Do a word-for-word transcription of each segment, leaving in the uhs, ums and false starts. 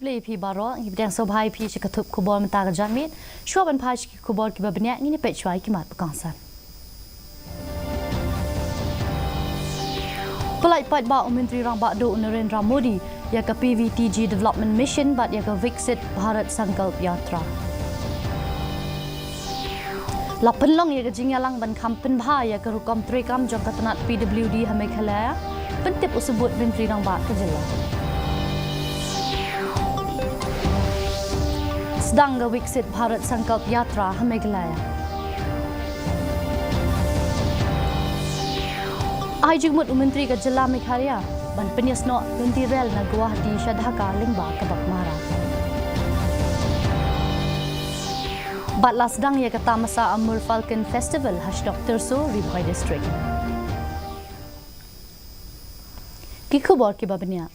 Khublei phi baroh, ngi pdiang sngewbha ïa phi sha ka thup khubor mynta ka janmiet. Shuwa ban phai sha ki khubor kiba bniah, ngin ïa peit shuwa ïa ki mat ba kongsan. Pynlait paidbah u Myntri Rangbah Duh u Narendra Modi ïa ka P V T G Development Mission bad ïa ka Viksit Bharat Sankalp Yatra. La pynlong ïa ka jingïalang ban kham pynbha ïa ka rukom treikam jong ka tnat P W D ha Meghalaya, pyntip u Symbud Myntri Rangbah ka jylla. Sdang ka Viksit Bharat Sankalp Yatra ha Meghalaya. Ai jingmut u Myntri ka jylla Meghalaya ban pynïasnoh lynti rel na Guwahati sha Dhaka lyngba ka Baghmara. Bad la sdang ïa ka Tamasa Amur Falcon Festival ha shnong Tyrso, Ri Bhoi District. Ki khubor kiba bniah.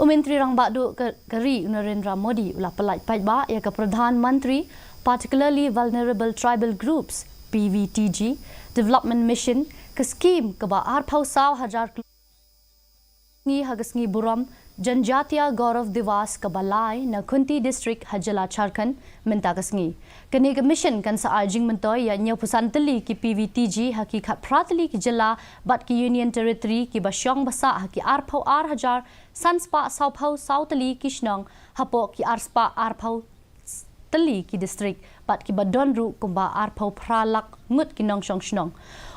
U Myntri Rangbah Duh ka, ka ri u Narendra Modi u la pynlait paidbah ïa ka Pradhan Mantri Particularly Vulnerable Tribal Groups, P V T G, Development Mission, ka skhim kaba arphew saw hajar klur ngi ha ka sngi burom Janjatiya Gaurav Diwas kaba lai na Khunti District ha jylla Jharkhand mynta ka sngi. Kane ka mission kan sa ai jingmyntoi ïa hynñiewphew san tylli ki P V T G ha ki khatphra tylli ki jylla bad ki Union Territory kiba shong ba sah ha ki arphew ar hajar san spah sawphew saw tylli ki shnong hapoh ki arspah arphew tylli ki district bad kiba don ruh kumba arphew phra lak ngut ki nongshong shnong.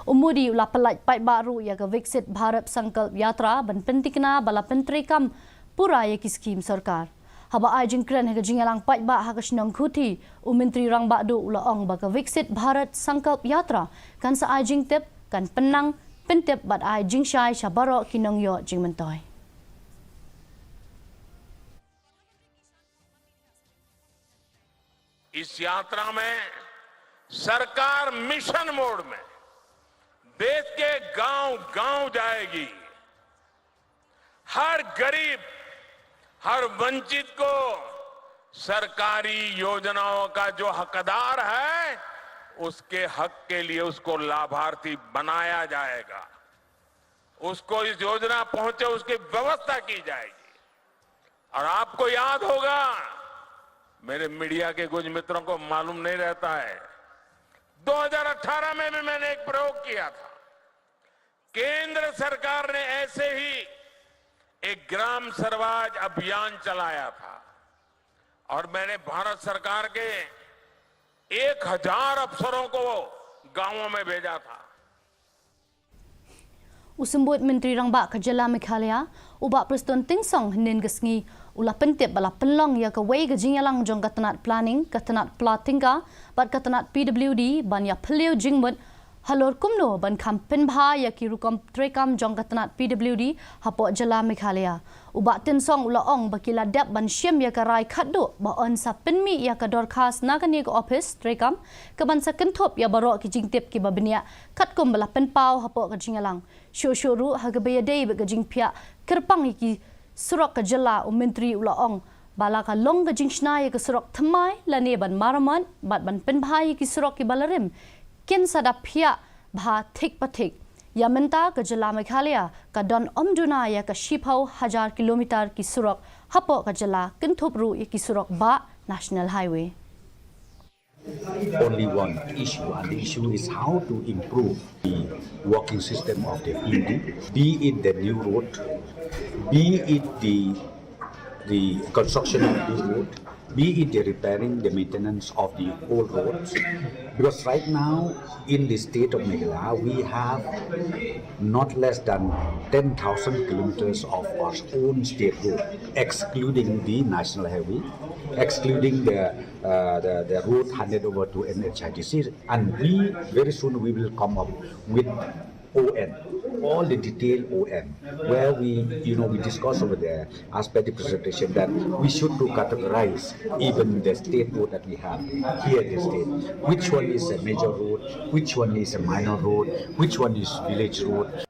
U Modi u la pynlait paidbah ruh ïa ka Viksit Bharat Sankalp Yatra ban pyntikna ba la pyntreikam pura ïa ki skhim sorkar. Haba ai jingkren ha ka jingïalang paidbah ha ka shnong Khunti, u Myntri Rangbah Duh u la ong ba ka Viksit Bharat Sankalp Yatra kan sa ai jingtip, kan pynnang, pyntip bad ai jingshai sha baroh ki nongïoh jingmyntoi. इस यात्रा में सरकार मिशन मोड में देश के गांव गांव जाएगी। हर गरीब, हर वंचित को सरकारी योजनाओं का जो हकदार है, उसके हक के लिए उसको लाभार्थी बनाया जाएगा, उसको इस योजना पहुंचे, उसकी व्यवस्था की जाएगी। और आपको याद होगा, मेरे मीडिया के कुछ मित्रों को मालूम नहीं रहता है, दो हज़ार अठारह में भी मैंने एक प्रयोग किया था। केंद्र सरकार ने ऐसे ही एक ग्राम स्वराज अभियान चलाया था और मैंने भारत सरकार के एक हज़ार अफसरों को गांवों में भेजा था। U Symbud Myntri Rangbah ka jylla Meghalaya, u Bah Prestone Tynsong, hynnin ka sngi u la pyntip ba la pynlong ïa kawei ka jingïalang jong ka tnat planning, ka tnat pla tyngka bad ka tnat P W D ban ïa phylliew jingmut halor kumno ban kham pynbha ïa ki rukom treikam jong ka tnat P W D hapoh jylla Meghalaya. U Bah Tynsong u la ong ba ki la dep ban shim ïa ka rai khatduh ba yn sa pynmih ïa ka dorkhas na kane ka ophis treikam kaban sa kynthup ïa baroh ki jingtip kiba bniah katkum ba la pynpaw hapoh ka jingïalang. Shuh shuh ruh ha kaba ïadei bad ka jingphiah kyrpang ïa ki surok ka jylla, u Myntri u la ong ba la ka long ka jingshna ïa ka surok thymmai lane ban maramot bad ban pynbha ïa ki surok kiba la rim kin sa da phiah bha thik pa thik. Ïa mynta ka jylla Meghalaya ka don ym duna ïa ka shiphew hajar kilometer ki surok hapoh ka jylla, kynthup ruh ïa ki surok bah National Highway. Only one issue, and the issue is how to improve the working system of the P W D, be it the new road, be it the, the construction of new road, be it the repairing, the maintenance of the old roads. Because right now, in the state of Meghalaya, we have not less than ten thousand kilometers of our own state road, excluding the national highway, excluding the, uh, the, the road handed over to N H I D C. And we, very soon, we will come up with O N, all the detailed O N, where we, you know, we discuss over there as per the presentation that we should to categorize even the state road that we have here in the state. Which one is a major road? Which one is a minor road? Which one is village road?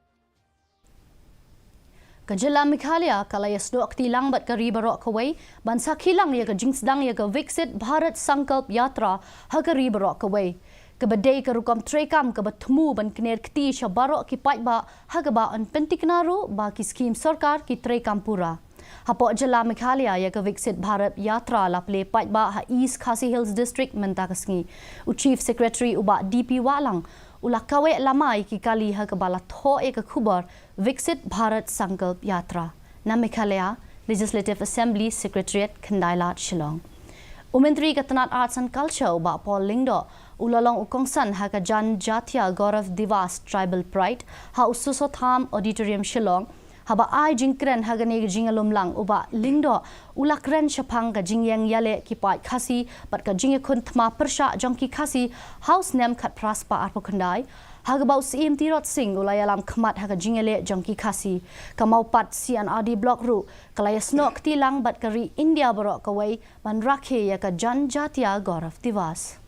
Ka jylla Meghalaya ka la ïasnoh kti lang bad ka ri baroh kawei ban sakhi lang ïa ka jingsdang ïa ka Viksit Bharat Sankalp Yatra ha ka ri baroh kawei, kaba dei ka rukom treikam kaba thmu ban kner kti sha baroh ki paidbah ha kaba yn pyntikna ruh ba ki skhim sorkar ki treikam pura. Hapoh jylla Meghalaya, ïa ka Viksit Bharat Yatra la plie paidbah ha East Khasi Hills District mynta ka sngi. U Chief Secretary u Bah D P Wahlang u la kaweh lama ïa ki kali ha kaba la thoh ïa ka khubor Viksit Bharat Sankalp Yatra. Na Meghalaya Legislative Assembly Secretariat, Khyndai Lad, Shillong. U Myntri ka tnat Arts and Culture u Bah Paul Lyngdoh u la long u kongsan ha ka Janjatiya Gaurav Diwas Tribal Pride ha u Soso Tham Auditorium, Shillong, haba ai jingkren ha kane ka jingialumlang, u Bah Lyngdoh u la kren shaphang ka jingïeng ïaleh ki paid Khasi bad ka jingïakhun thma pyrshah jong ki Khasi ha u snem khatphra spah arphew khyndai, ha kaba u Syiem Tirot Sing u la ïalam khmat ha ka jingïaleh jong ki Khasi. Ka Mawpat C and R D Block ruh ka la ïasnoh kti lang bad ka ri India baroh kawei ban rakhe ïa ka Janjatiya Gaurav Diwas.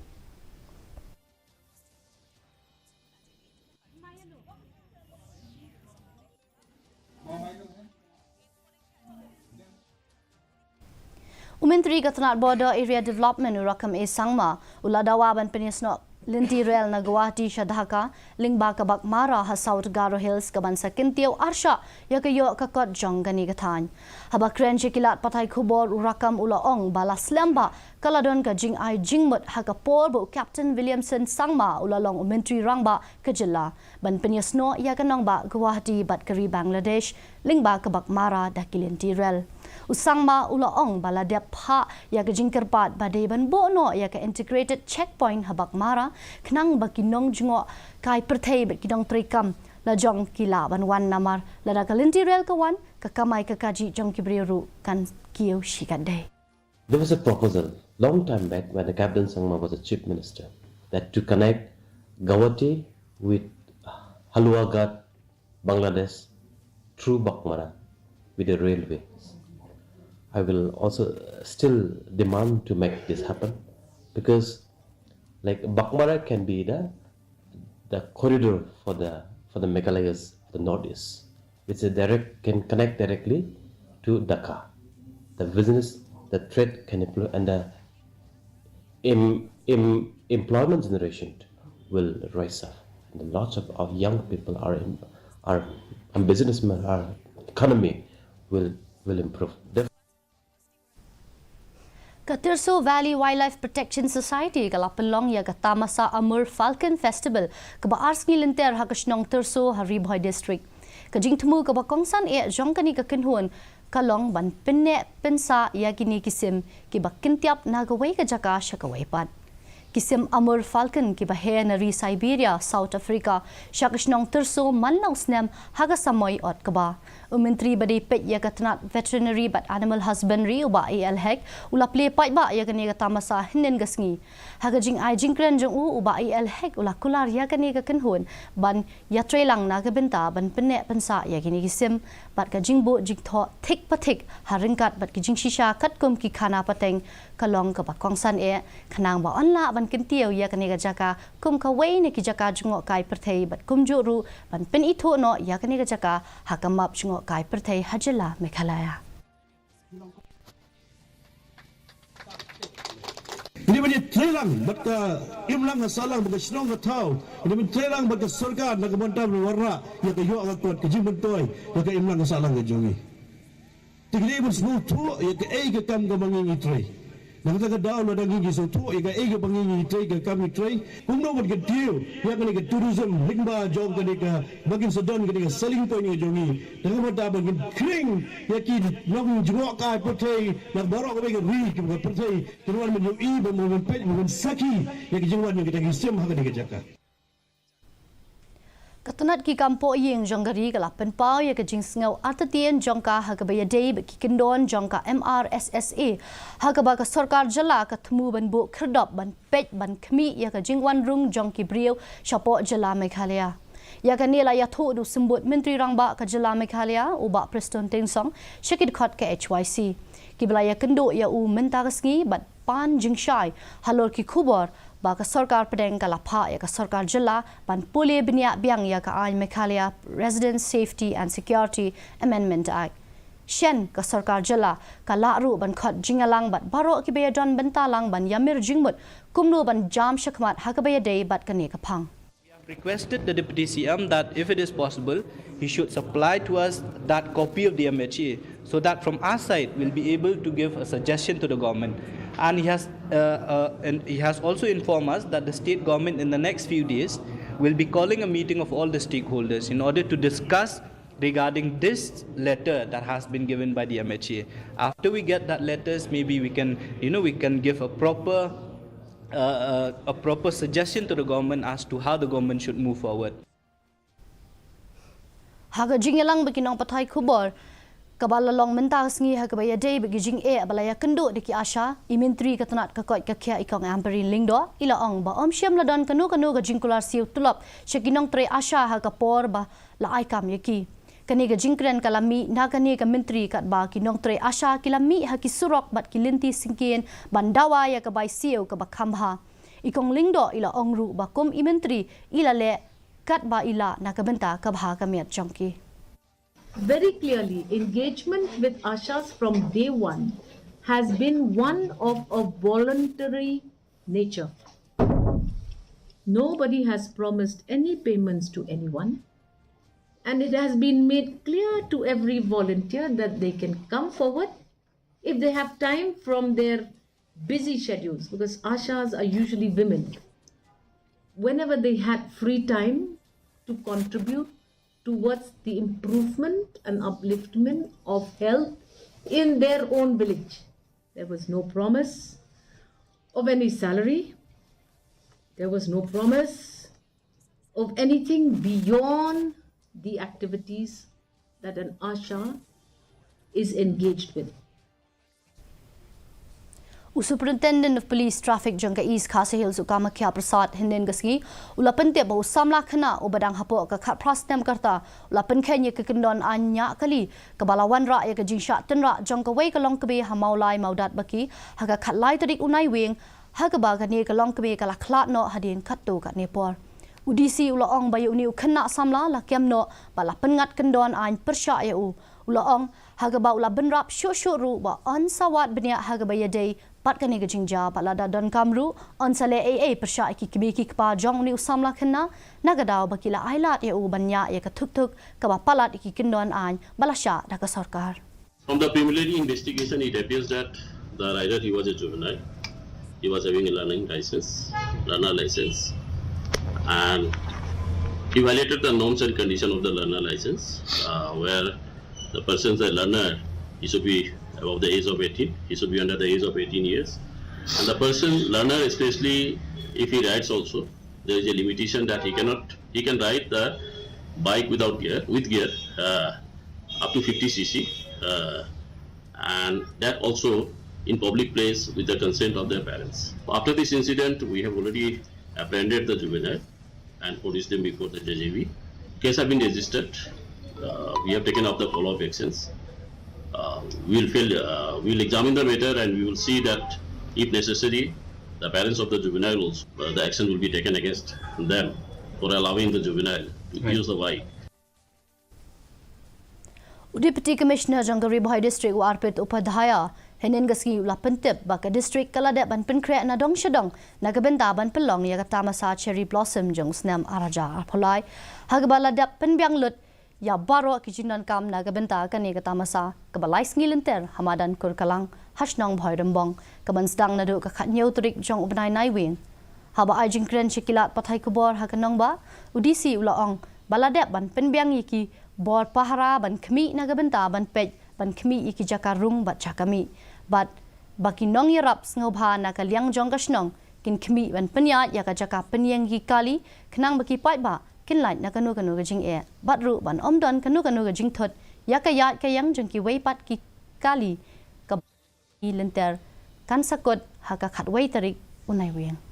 U Myntri ka tnat Border Area Development u Rakkam A Sangma u la dawa ban pynïasnoh lynti rel na Guwahati sha Dhaka lyngba ka Baghmara ha South Garo Hills, kaban sa kyntiew arshah ïa ka ïoh ka kot jong kane ka thaiñ. Haba kren sha ki lad pathai khubor, u Rakkam u la ong ba la slem ba ka la don ka jingai jingmut ha ka por ba u Captain Williamson Sangma u la long u Myntri Rangbah ka jylla ban pynïasnoh ïa ka nongbah Guwahati bad ka ri Bangladesh lyngba ka Baghmara da ki lynti rel. U Sangma u la ong ba la dep phah ïa ka jingkyrpad ba dei ban buh noh ïa ka integrated checkpoint ha Baghmara khnang ba ki nongjngohkai pyrthei bad ki nongtrei kam lajong ki lah ban wan, namar lada ka lynti rel ka wan, ka kamai ka kajih jong ki briew ruh kan kiew shikatdei. There was a proposal long time back when the Captain Sangma was the Chief Minister that to connect Guwahati with Haluagat, Bangladesh, through Baghmara with a railway. I will also still demand to make this happen because, like, Baghmara can be the the corridor for the for the Meghalayas, the Northeast. It's a direct can connect directly to Dhaka. The business, the trade can employ, and the em, em, employment generation will rise up. And the lots of, of young people are in, are and businessmen, our economy will will improve. Def- Ka Tirso Valley Wildlife Protection Society ka la pynlong ïa ka tamasa Amur Falcon Festival kaba ar sngi lynter ha ka shnong Tirso ha Ri Bhoi District. Ka jingthmu kaba kongsan eh jong kane ka kynhun ka long ban pynneh pynsah ïa kine ki sim kiba kyntiap na kawei ka jaka sha kawei pat. Ki sim Amur Falcon kiba heh na ri Siberia, South Africa, sha ka shnong Tirso man la u snem ha ka samoi ot kba. U Myntri ba dei peit ïa ka tnat Veterinary bad Animal Husbandry, u Bah A L Hek, u la plie paidbah ïa kane ka tamasa hynnin ka sngi. Ha ka jingai jingkren jong u, u Bah A L Hek u la kular ïa kane ka kynhun ban ïatreilang na ka bynta ban pynneh pynsah ïa kine ki sim bad ka jingbuh jingthoh thik pa thik ha ryngkat bad ki jingshisha katkum ki khana pateng ka long kaba kongsan eh, khnang ba yn lah ban kyntiew ïa kane ka jaka kum kawei na ki jaka jngohkai pyrthei bad kumjuh ruh ban pynithuh noh ïa kane ka jaka ha ka map jngohkai pyrthei ha jylla Meghalaya. Ngi dei ban ïatreilang bad ka imlang ka sahlang bad ka shnong ka thaw. Ngi dei ban ïatreilang bad ka sorkar na ka bynta ban wanrah ïa ka ïoh ka kot, ka jingmyntoi ïa ka imlang ka sahlang ka jong ngi. Te ngi dei ban sngewthuh ïa kaei ka kam kaba ngi ngi trei. Na kata ka daw lada ngi ngi sngewthuh ïa kaei kaba ngi ngi trei, ka kam ngi trei, kumno ban kyntiew ïa kane ka tourism lyngba jong kane kaba kin sa don kane ka selling point ka jong ngi. Te ka bynta ba ngin khring ïa ki nongjngohkai pyrthei na baroh kawei ka ri, ka pyrthei, kin wan ban ïohi, ban, ban peit, ban sakhi ïa ka jingwan jong kita ki sim ha kane ka jaka. Ka tnat ki kam pohïing jong ka ri ka la pynpaw ïa ka jingsngew artatien jong ka ha kaba ïadei bad ki kyndon jong ka M R S S A, ha kaba ka sorkar jylla ka thmu ban buh khyrdop ban peit ban khmih ïa ka jingwan rung jong ki briew shapoh jylla Meghalaya. Ïa kane la ïathuh da u Symbud Myntri Rangbah ka jylla Meghalaya, u Bah Prestone Tynsong, sha ki dkhot ka H Y C. Kiba la ïakynduh ïa u mynta ka sngi bad pan jingshai halor ki khubor ba ka sorkar pdeng ka la phah ïa ka sorkar jylla ban pule bniah biang ïa ka aiñ Meghalaya Residents Safety and Security Amendment Act. Shen ka sorkar jylla ka lah ruh ban khot jingïalang bad baroh kiba ïadon bynta lang ban ïamir jingmut kumno ban jam shakhmat ha kaba ïadei bad kane ka phang. Requested the Deputy C M that if it is possible, he should supply to us that copy of the M H A so that from our side we'll be able to give a suggestion to the government. And he has uh, uh, and he has also informed us that the state government in the next few days will be calling a meeting of all the stakeholders in order to discuss regarding this letter that has been given by the M H A. After we get that letters, maybe we can, you know, we can give a proper uh, uh, a proper suggestion to the government as to how the government should move forward. Ha ka jingïalang bad ki nongpathai khubor kaba la long mynta ka sngi ha kaba ïadei bad ki jingeh ba la ïakynduh da ki ASHA, i Myntri ka tnat ka koit ka khiah i Kong Ampareen Lyngdoh i la ong ba ym shym la don kano kano ka jingkular siew tulop sha ki nongtrei ASHA ha ka por ba la ai kam ïa ki. Kane ka jingkren ka la mih na kane ka Myntri katba ki nongtrei ASHA ki la mih ha ki surok bad ki lynti syngkien ban dawa ïa ka bai siew kaba kham bha. I Kong Lyngdoh i la ong ruh ba kum i Myntri i la leh katba i lah na ka bynta ka bha ka miat jong ki. Very clearly, engagement with ASHAs from day one has been one of a voluntary nature. Nobody has promised any payments to anyone, and it has been made clear to every volunteer that they can come forward if they have time from their busy schedules, because ASHAs are usually women. Whenever they had free time to contribute towards the improvement and upliftment of health in their own village. There was no promise of any salary. There was no promise of anything beyond the activities that an ASHA is engaged with. U Superintendent of Police Traffic jong ka East Khasi Hills u Kamakhya Prasad hynnin ka sngi u la pyntip ba u samla khynnah uba dang hapoh ka khatphra snem ka rta u la pynkheiñ ïa ka kyndon aiñ ñiah kali kaba la wanrah ïa ka jingshah tynrah jong kawei ka longkmie ha Mawlai Mawdatbaki ha ka khatlai tarik u Naiwieng, ha kaba kane ka longkmie ka la khlad noh hadien katto katne por. U D C u la ong ba ïa une u khynnah samla la kem noh bad la pynngat kyndon aiñ pyrshah ïa u. U la ong ha kaba u la bynrap shuh shuh ruh ba yn sa wad bniah ha kaba ïadei bad kane ka jingjia bad lada donkam ruh yn sa leh ei ei pyrshah ïa ki kmie ki kpa jong une u samla khynnah, na ka daw ba ki la ailad ïa u ban ñiah ïa ka thuk thuk kaba palat ïa ki kyndon aiñ ba la shah da ka sorkar. From the preliminary investigation, it appears that the rider, he was a juvenile. He was having a learning license, learner license, and he violated the norms and condition of the learner license, uh, where the person, the learner, he should be above the age of eighteen. He should be under the age of eighteen years. And the person, learner especially, if he rides also, there is a limitation that he cannot, he can ride the bike without gear, with gear, uh, up to fifty C C, uh, and that also in public place with the consent of their parents. After this incident, we have already apprehended the juvenile and produced them before the J J B. Case have been registered. Uh, we have taken up the follow-up actions. Uh, we'll fail, uh, we'll examine the matter and we will see that if necessary, the parents of the juvenile also, uh, the action will be taken against them for allowing the juvenile to Right. use the bike. U Deputy Commissioner jong ka Ri Bhoi District u Arpit Upadhyaya hynnin ka sngi u la pyntip ba ka district ka la dep ban pynkhreh na dong sha dong na ka bynta ban pynlong ïa ka tamasa Cherry Blossom jong u snem ar hajar arphew lai, ha kaba la dep pynbiang lut ïa baroh ki jingdonkam na ka bynta kane ka tamasa kaba lai sngi lynter ha madan Kurkalang ha shnong Bhoirymbong, kaban sdang naduh ka khathynñiew tarik jong u bnai Naiwieng. Haba ai jingkren sha ki lad pathai khubor ha ka nongbah, u D C u la ong ba la dep ban pynbiang ïa ki bor pahara ban khmih na ka bynta ban peit ban khmih ïa ki jaka rung bad jaka mih bad ba ki nongïarap sngewbha na ka liang jong ka shnong kin khmih ban pynïaid ïa ka jaka pynïeng ki kali khnang ba ki paidbah kin lait na kano kano ka jingeh bad ruh ban ym don kano kano ka jingthut ïa ka ïaid ka ïeng jong kiwei pat ki kali. Ka lynter kan sa kut ha ka khatwei tarik u Naiwieng.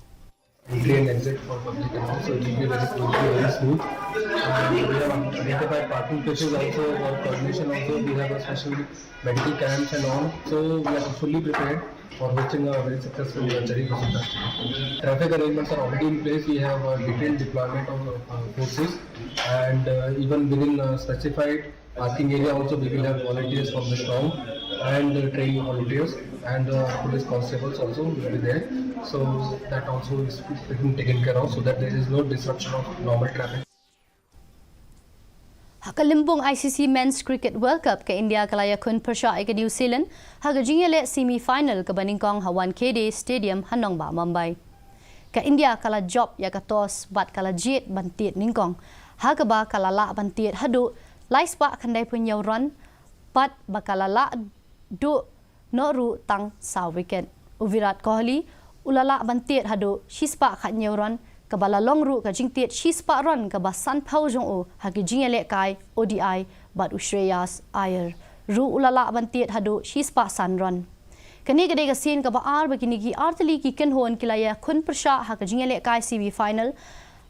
Entry and exit for public and all, so it will be very, it will be very smooth. And we have identified parking places also, for coordination also, we have a special medical camps and all. So we are fully prepared for hosting a very successful Cherry Blossom Festival. Traffic arrangements are already in place. We have a detailed deployment of uh, forces, and uh, even within uh, specified parking area also, we will have volunteers from the town and uh, trained volunteers and uh, police constables also will be there. So that also is being taken care of so that there is no disruption of normal traffic. Ha Ka lymbung I C C Men's Cricket World Cup, ka India ka la ïakhun pyrshah ïa ka New Zealand ha ka jingïaleh semi final kaba nyngkong ha Wankhede Stadium ha nongbah Mumbai. Ka India ka la jop ïa ka toss bad ka la jied ban tied nyngkong, ha kaba ka la lah ban tied haduh lai spah khyndai phew hynñiew run, bad ba ka la lah duh noh ruh tang saw wicket. U Virat Kohli u la lah ban tied haduh shi spah khat hynñiew run, kaba la long ruh ka jingtied shi spah run kaba san phew jong u ha ki jingïalehkai O D I, bad u Shreyas Iyer ruh u la lah ban tied haduh shi spah san run. Kane ka dei ka sien kaba ar ba kine ki artylli ki kynhun ki la ïakhun pyrshah ha ka jingïalehkai semi final.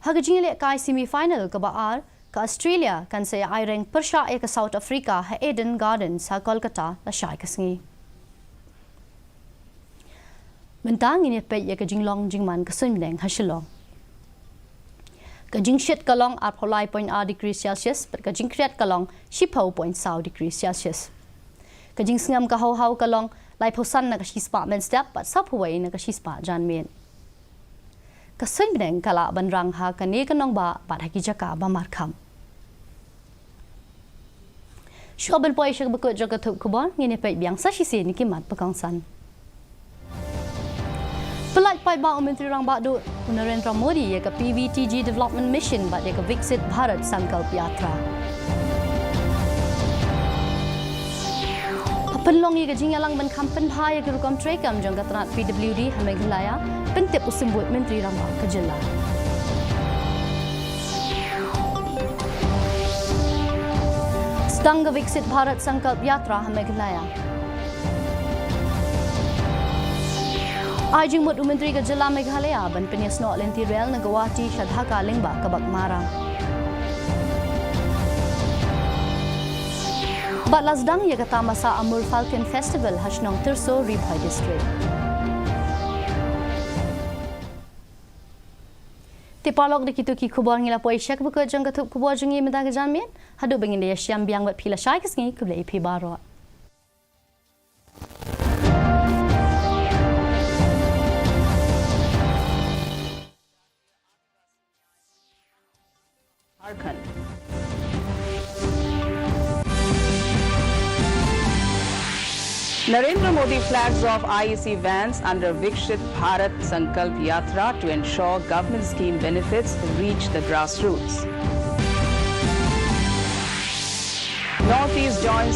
Ha ka jingïalehkai semi final kaba ar, ka Australia kan sa ïa aireng pyrshah ïa ka South Africa ha Eden Gardens ha Kolkata lashai ka sngi. Mynta ngin ïa peit ïa ka jinglong jingman ka suiñ bneng ha Shillong. Ka jingshit ka long arphew lai point ar degree Celsius bad ka jingkhriat ka long shiphew point saw degree Celsius. Ka jingsngem ka hawhaw ka long laiphew san na ka shispah mynstep bad sawphew wei na ka shispah janmiet. Ka suiñ bneng ka lah ban rang ha kane ka nongbah bad ha ki jaka ba markham. Shuwa ban poi sha kaba kut jong ka thup khubor, ngin ïa peit biang sa shisien ïa ki mat ba kongsan. Pyllait paidbah u Myntri Rangbah Duh u Narendra Modi ïa ka P V T G Development Mission bad ïa ka Viksit Bharat Sankalp Yatra. Pynlong ïa ka jingïalang ban kham pynbha ïa ka rukom treikam jong ka tnat P W D ha Meghalaya, pyntip u Symbud Myntri Rangbah ka jylla. Sdang ka Viksit Bharat Sankalp Yatra ha Meghalaya. Ai jingmut u Myntri ka jylla Meghalaya ban pynïasnoh lynti rel na Guwahati sha Dhaka lyngba ka bakmara. Bad la sdang ïa ka tamasa Amur Falcon Festival ha shnong Tyrso, Ri Bhoi District. Te paralok, da kito ki khubor ngi la poi sha kaba kut jong ka thup khubor jong ngi mynta ka janmiet. Haduh ba ngin da ïashem biang bad phi lashai ka sngi, khublei ïa phi baroh. Jharkhand. Narendra Modi flags off I E C vans under Viksit Bharat Sankalp Yatra to ensure government scheme benefits reach the grassroots. Northeast joins